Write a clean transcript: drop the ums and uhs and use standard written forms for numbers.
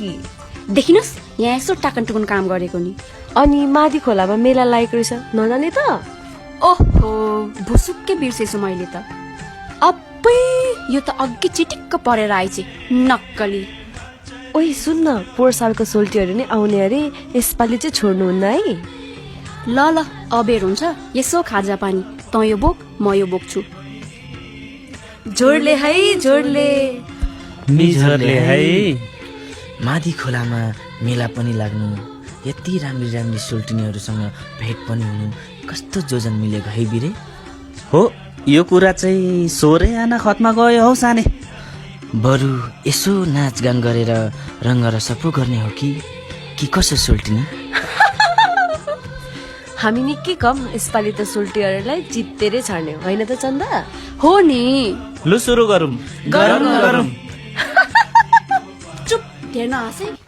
कि देखिनुहोस् यहाँ यसो टाकन टुकुन काम गरेको नि। अनि मादी खोलामा मेला लागेको रहेछ नजाने त? ओहो भुसुक्कै बिर्सेछु मैले त। अबै यो त अघि चिटिक्क परेर आइछ नक्कली। ओइ सुन्न, पोहोर सालको सोल्टीहरू नै आउने अरे, यसपालि चाहिँ छोड्नुहुन्न है। ल ल अबेर हुन्छ, यसो खाजा पानी त यो बोक म यो बोक्छु। जोडले है जोडले निझरले है। मादी खोलामा मेला पनि लाग्नु, यति राम्री राम्री सोल्टिनीहरूसँग भेट पनि हुनु, कस्तो जोजन मिलेको है बिरे। हो यो कुरा चाहिँ 16 आना खतमा गयो हौ साने। बरु यसो नाचगान गरेर रङ्गरस पो गर्ने हो कि कसो सोल्टिनी? हामी निकै कम, यसपालि त सोल्टीहरूलाई जित्तेरै छाड्ने होइन त चन्दा? हो नि। लु सुरु गरौँ। चुप हेर्न हाँसे।